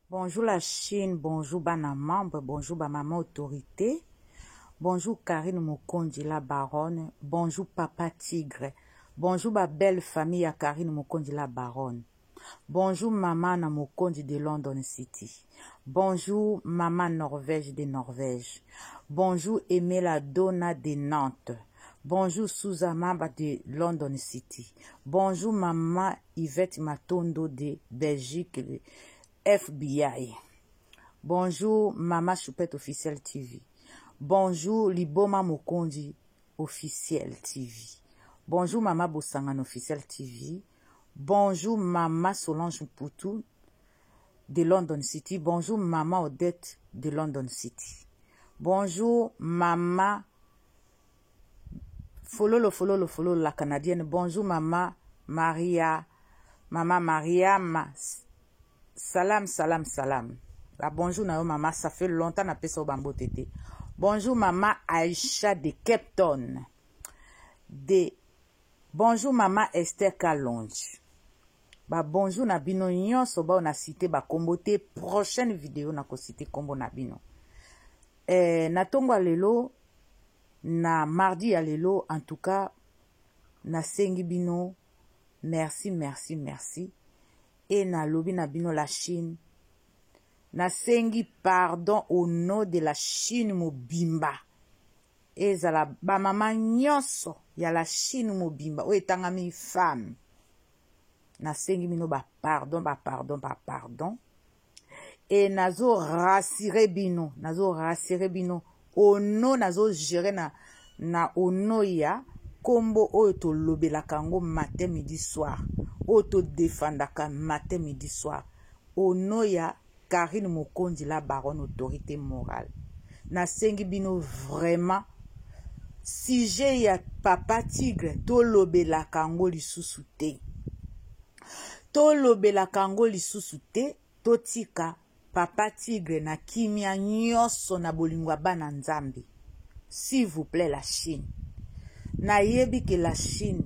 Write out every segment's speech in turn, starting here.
Bonjour la Chine, bonjour bana membre, bonjour ba maman autorité, bonjour Karine Mokonzi la baronne, bonjour papa Tigre, bonjour ba belle famille ya Karine Mokonzi la baronne. Bonjour maman na Mokonzi de London City. Bonjour maman Norvège de Norvège. Bonjour Emela Donna de Nantes. Bonjour Suzama de London City. Bonjour maman Yvette Matondo de Belgique FBI. Bonjour Mama Choupette officielle TV. Bonjour Liboma Mokonzi officiel TV. Bonjour Mama Bosangano officiel TV. Bonjour Mama Solange Mputu de London City. Bonjour Mama Odette de London City. Bonjour Mama Fololo Fololo Fololo la Canadienne. Bonjour Mama Maria. Mama Mariam. Salam salam salam. La bonjour na yo mama, ça fait longtemps na pesa bambote te. Bonjour mama Aïcha de Cape Town. De Bonjour mama Esther Kalonji. Ba bonjour na bino nyonso bao na cité ba kombo te prochaine vidéo na ko cité kombo na bino. Eh, na tongo ya lelo na mardi ya lelo en tout cas nasengi bino merci merci merci e nalobi na bino la Chine nasengi pardon au nom de la Chine mobimba ezala bamama nyonso ya la Chine mobimba oyo etangami femme nasengi bino bapardon bapardon bapardon e nazo rassurer bino nazo rassurer bino ono nazo gérer na, na ono ya nkombo oyo tolobelaka yango matin midi soir oyo todefandaka matin midi soir ono ya Karine Mokonzi la baronne autorité morale nasengi bino vraiment sujet ya papa tigre tolobelaka yango lisusu te tolobelaka yango lisusu te totika papa tigre na kimia nyonso na bolingo ya bana nzambe s'il vous plaît la chine nayebi ke la chine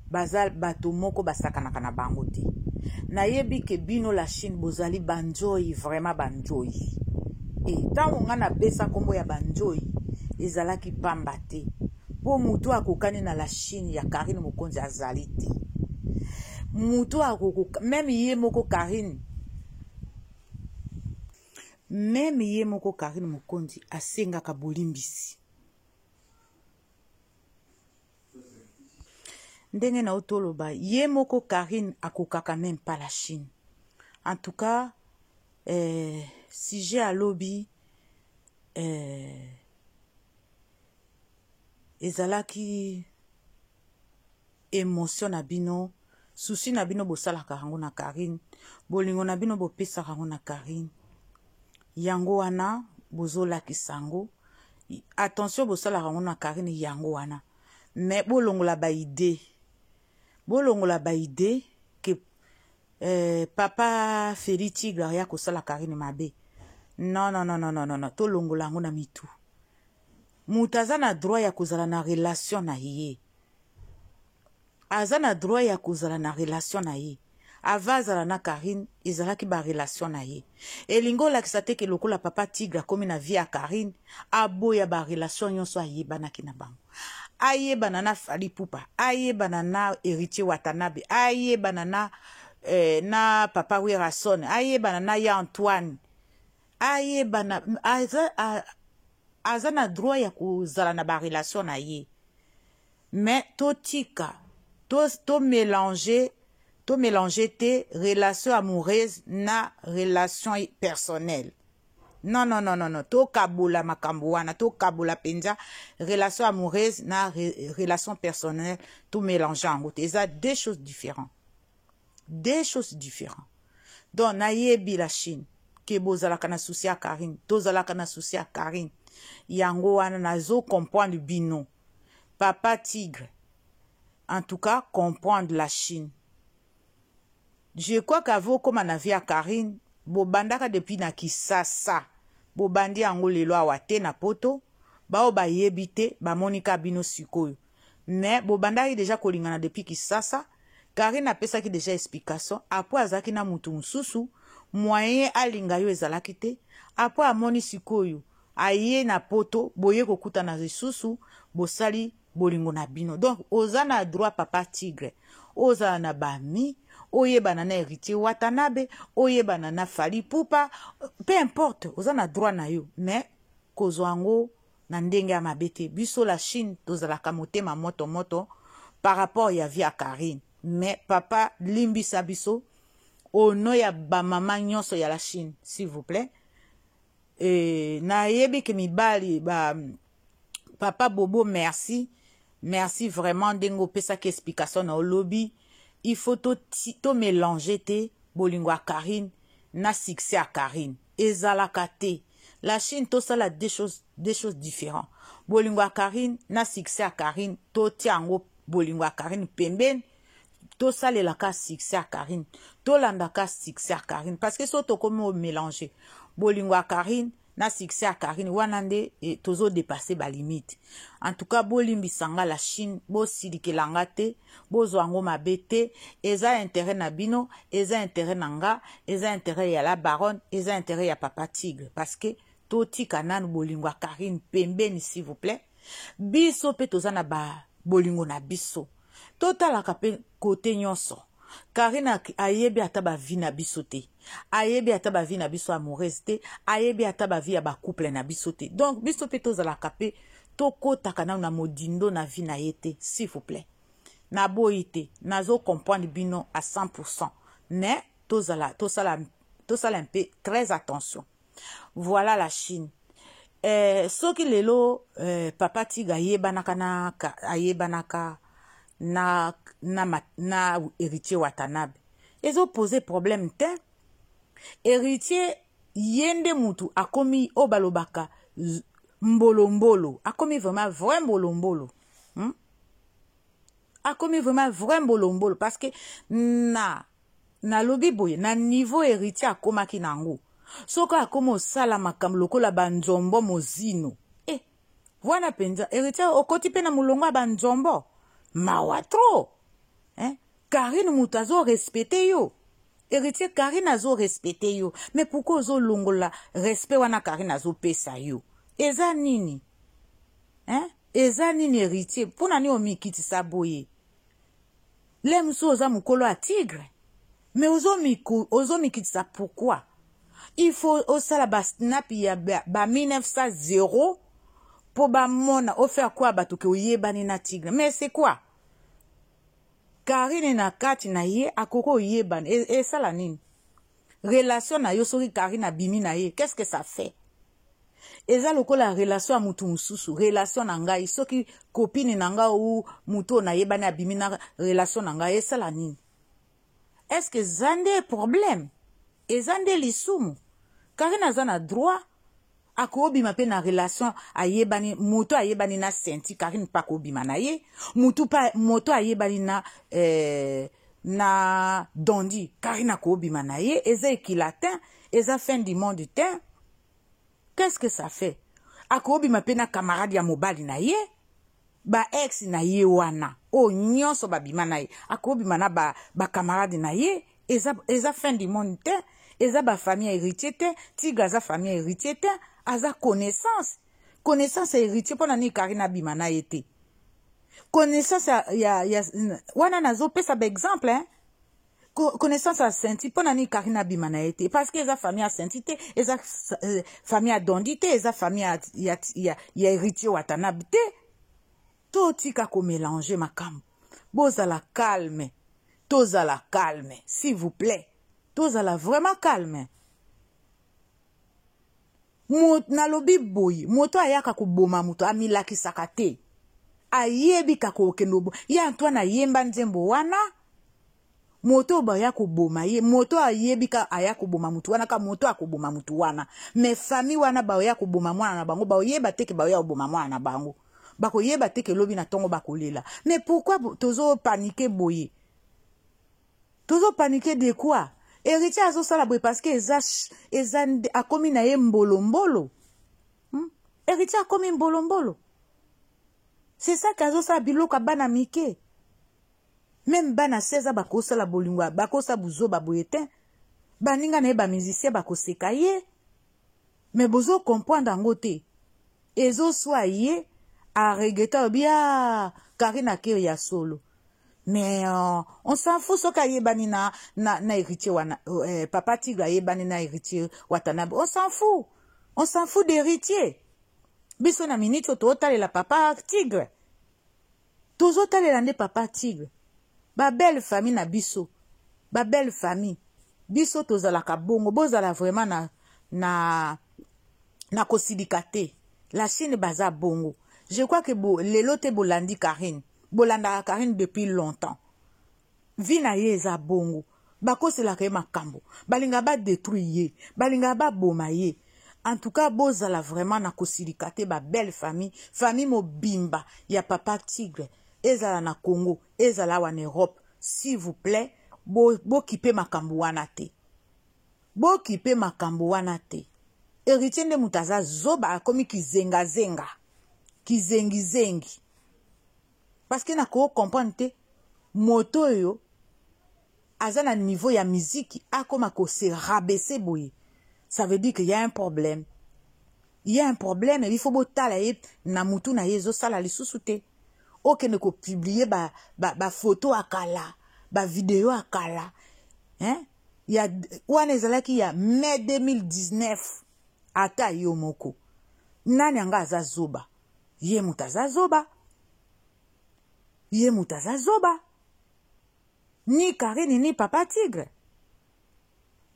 baza bato moko basakanaka na bango te nayebi ke bino la chine bozali banjoi vraiment banjoi e ntango ngai napesa nkombo ya banjoi ezalaki pamba te mpo motu akokani na la chine ya karine mokonzi azali te motu akokoka meme ye moko karine meme ye moko karine mokonzi asengaka bolimbisi ndenge na toloba ye moko karine akokaka meme pas la chine en tout cas eh, sujet alobi eh, ezalaki emotion na bino susi na bino bosalaka yango na karine bolingo na bino bopesaka yango na karine yango wana bozolakisa yango attention bosalaka yango na karine yango wana me bolongola baide bolongola baide ke eh, papa feli tigre aya kosala karine mabe non non non non non non tolongola yango na mitu moto aza na droit ya kozala na relation na ye aza na droit ya kozala na relation na ye ava azala na karine ezalaki barelation na ye elingi olakisa te ke lokola papa tigre akomi na vie ya karine aboya barelation nyonso ayebanaki na bango ayebana na fali pupa ayebana na héritier watanabe ayebana na, eh, na papa werason ayebana na ya antoine ayebana aza, aza na droit ya kozala na barelation na ye mais totika tomélange to tomélange te relation amoureuse na relation personnelle non non non non non tokabola makambo wana tokabola mpenza relation amoureuse na re, relation personnelle tomélange yango te eza deux choses différentes deux choses différentes donc nayebi la chine ke bozalaka na susi ya karine tozalaka na susi ya karine yango wana nazo comprendre bino papa tigre en tout cas comprendre la chine je crois qu'avo okóma na vie ya karine bobandaka depuis na kisasa bobandi yango lelo awa te na poto bao bayebi te bamoni ka bino sikoyo mais bobandaki deja kolingana depuis kisasa karine apesaki deja explication apres azalaki na mutu mosusu. Moyen alinga yo ezalaki te. Après amoni sikoyo aye na poto, boye kokutana lisusu, bosali bolingo na bino. Donc oza na droit, papa Tigre, ozala na bami, oyebana na Héritier Watanabe, oyebana na Fally Ipupa, peu importe, oza na droit na yo, mais kozwa yango na ndenge ya mabe te. Biso la Chine tozalaka motema moto moto par rapport ya vie ya Karine, mais papa, limbisa biso au nom ya bamama nyonso ya la Chine, s'il vous plaît. E, nayebi ke mibali ba papa Bobo, merci, merci vraiment ndenge opesaki explication na olobi. Il faut tomélange to te bolingo ya Karine na succès ya Karine, ezalaka te. La Chine, tosala deux choses différents. Bolingo ya Karine na succès ya Karine, totia yango, bolingo ya Karine pembeni, tosalelaka succès ya Karine, tolandaka succès ya Karine, parce que so tokomi omélange bolingo ya Karine na succès ya Karine, wana nde tozodépasser balimite. En tout cas, bolimbisa nga la Chine, bosilikela nga te, bozwa yango mabe te. Eza intérêt na bino, eza intérêt na nga, eza intérêt ya la baronne, eza intérêt ya papa Tigre, parce que totika nanu bolingo ya Karine pembeni, s'il vous plaît. Biso mpe toza na bolingo na biso, totalaka mpe kote nyonso. Karine ayebi ata bavie na biso te, ayebi ata bavie na biso amoureuse te, ayebi ata bavie ya bacouple na biso te. Donc biso mpe tozalaka mpe tokɔtaka nanu na modindo na vie na ye te, s'il vous plaît. Naboyi te, nazocomprendre bino à 100, mais tozala tosala tosala mpe très attention. Voilà la Chine. Soki lelo papa Tigre ayebanaka na Héritier Watanabe, ezopose problème te. Héritier ye nde mutu akomi oyo balobaka mbolombolo, akomi vraiment vrai mbolombolo, Akomi vraiment vrai mbolombolo, parce que na nalobi boye, na niveau Héritier akomaki nango, soki akomi osala makambo lokola banzombo mozino, wana mpenza Héritier okoti mpe na molongo ya banzombo, mawa trop, eh? Karine moto azorespecter yo, Héritier. Karine azorespecter yo, mais pourquoi ozolongola respect wana Karine azopesa yo? Eza nini, hein? Eza nini, Héritier? Mpona nini omikitisa boye? Le mosusu oza mokolo ya Tigre, mais ozomikitisa pourquoi? Il faut osala basnap ya ba 1900 mpo bamona, ofaire quoi bato ke oyebani na Tigre? Mais c'est quoi? Karine na kati na ye akoki oyebana, esala nini relation na yo? Soki Karine abimi na ye, qu'est-ce que ça fait? Eza lokola relation ya mutu mosusu. Relation na ngai, soki copine na ngai ou mutu oyo nayebani abimi na relation na ngai, esala nini? Est-ce eza nde problème? Eza nde lisumu? Karine aza na droit, akobima mpe na relation. Ayebani, moto ayebani na senti, Karine mpe akobima na ye. Mutu mpe moto ayebani na Dondi, Karine akobima na ye. Eza ekila te, eza fin du monde te. Qu'est-ce que ça fait? Akobima mpe na camarade ya mobali na ye, baex na ye wana oyo nyonso babima na ye, akobima na bacamarade ba na ye. Eza fin du monde te. Eza bafamille ya Héritier te. Tigre aza famille ya Héritier te, aza connaissance ya Héritier. Mpo na nini Karine abima na ye te? Connaissance ya wana, nazopesa baexemple, hein? Connaissance ya Senti, mpo na nini Karine abima na ye te? Parce que eza famille ya Senti te, eza famille ya Dondi te, eza famille ya Héritier Watanabe te. Totika komélanger makambo. Bozala calme, tozala calme, s'il vous plaît, tozala vraiment calme. Nalobi boye, moto ayaka koboma moto amilakisaka te, ayebi kaka okende. Ye Antoine ayemba nzembo wana, moto oyo baya koboma ye, moto ayebi ka aya koboma motu wana, ka moto akoboma motu wana. Mais famille wana baoya koboma mwana na bango, baoyeba te ke baoya koboma mwana na bango, bakoyeba te ke lobi na ntongo bakolela. Mais pourquoi tozopaniquer boye? Tozopaniquer de quoi? Héritier azosala boye parce que eza akomi na ye mbolombolo, Héritier akomi mbolombolo, c'est ça ke azosala biloko ya bana mike. Même bana 16 bakosala bolingo, bakosala buzoba boye te. Baninga na ye ba musicien bakoseka ye. Mais bozo comprendre yango te. Ezo swa ye a regretta alobi ah Carine ake ya solo. Mais on s'en fout soki ayebani na, na, na héritier wana papa Tigre ayebani na héritier Watanabe. On s'en fout. On s'en fout d'héritier. Biso na minute oyo tozotalela papa Tigre. Tozotalela nde papa Tigre. Ba belle famille na biso. Ba belle famille. Biso tozalaka bongo. Bozala vraiment na kosilika te. La Chine baza bongo. Je crois que bo, lelo te bolandi Carine. Bolandaka Carine depuis longtemps. Vie na ye eza bongo. Bakoselaka ye makambo. Balinga ba détruire ye. Balinga ba boma ye. En tout cas, bozala vraiment na kosilika te ba belle famille. Famille mobimba ya papa Tigre. Ezala na Congo, ezala awa na Europe. S'il vous plaît, bokipe makambo wana te. Bokipe makambo wana te. Héritier nde moto aza zoba akomi kizengazenga. Kizengizengi. Parce que nako comprendre te moto oyo aza na niveau ya musique akoma ko se rabaisser boye. Ça veut dire qu'il y a un problème. Il y a un problème, il faut botala ye na mutu na ye ezosala lisusu te. Okende ko publier ba photo akala, ba vidéo akala. Hein? Ya wana ezalaki ya mai 2019 ata yo moko. Nani anga aza zoba? Ye moto aza zoba. Ye moto aza zoba. Ni Carine ni Papa Tigre.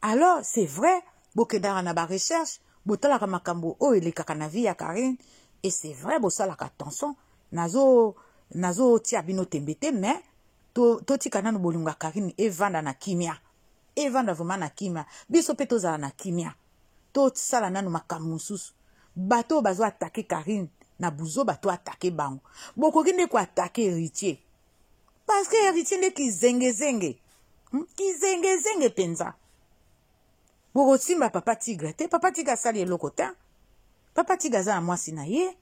Alors, c'est vrai, bokendaka na ba recherche, botalaka makambo oyo elekaka na vie ya Carine, et c'est vrai, bosalaka attention, nazo tia bino tembe te, mais totika nanu bolingo ya Carine evanda na kimia. Evanda vraiment na kimia. Biso pe tozala na kimia. Tosala nanu makambo mosusu. Bato oyo bazo attaquer Carine na buzo, bato attaquer bango. Bokoki nde ko attaquer héritier. Parce que héritier nde kizengezenge. Kizengezenge penza. Bokosimba Papa Tigre te. Papa Tigre asali eloko te. Papa Tigre aza na mwasi na ye.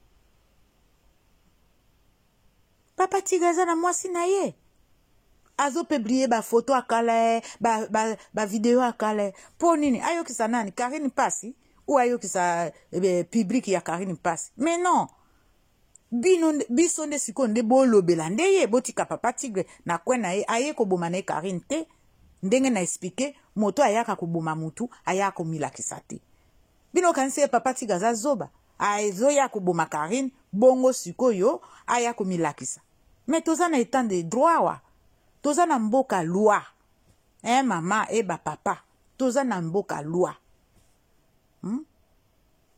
Papa Tigre aza na mwasi na ye. Azo publier ba photo akala, ba vidéo akala. Po nini? Ayokisa nani? Carine pasi ou ayokisa public ya Carine pasi? Mais non. Bino biso nde sikoyo nde bolobela nde ye botika Papa Tigre na kwe na ye aye koboma na ye Carine te. Ndenge na expliquer moto ayaka koboma mutu ayaka komilakisa te. Bino kanisi ye Papa Tigre aza zoba. Azoya koboma Carine bongo sikoyo aya komilakisa. Mais toza na état de droit wa. Toza na mboka loi. Eh mama eh ba papa. Toza na mboka loi.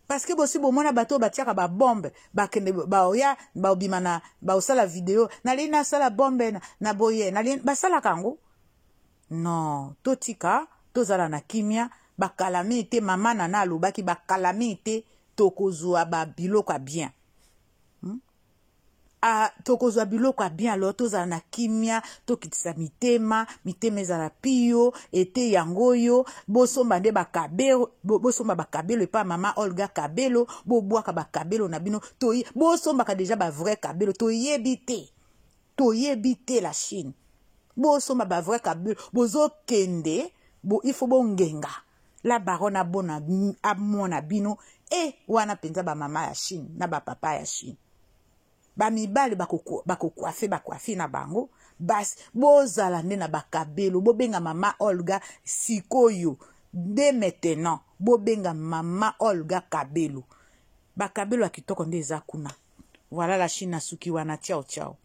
Parce que bosi bomona bato batiaka ba bombe, bakende baoya baobima na baosala video, nali nasala bombe na boye, nali basalaka yango. Non, totika tozala na kimia, bakalami te mama nana alobaki bakalami te tokozwa ba biloko ya bien. Tokozwa biloko ya bien alors tozala na kimia, tokitisa mitema, mitema ezala pio, ete yango oyo bosomba nde bakabelo, bosomba bakabelo epa mama Olga Kabelo, bobwaka bakabelo na bino, bosombaka déjà ba vrai kabelo, toyebi te. Toyebi te la Chine. Bosomba ba vrai kabelo, bozokende, il faut bongenga. La baronne abona amona bino e wana penza ba mama ya Chine na ba papa ya Chine. Ba mibali bakokuafe bakuafe na bango bas bozala nde na bakabelo bobenga mama Olga sikoyo dès maintenant bobenga mama Olga Kabelo bakabelo ya kitoko nde eza kuna. Voilà la Chine asuki wana ciao ciao.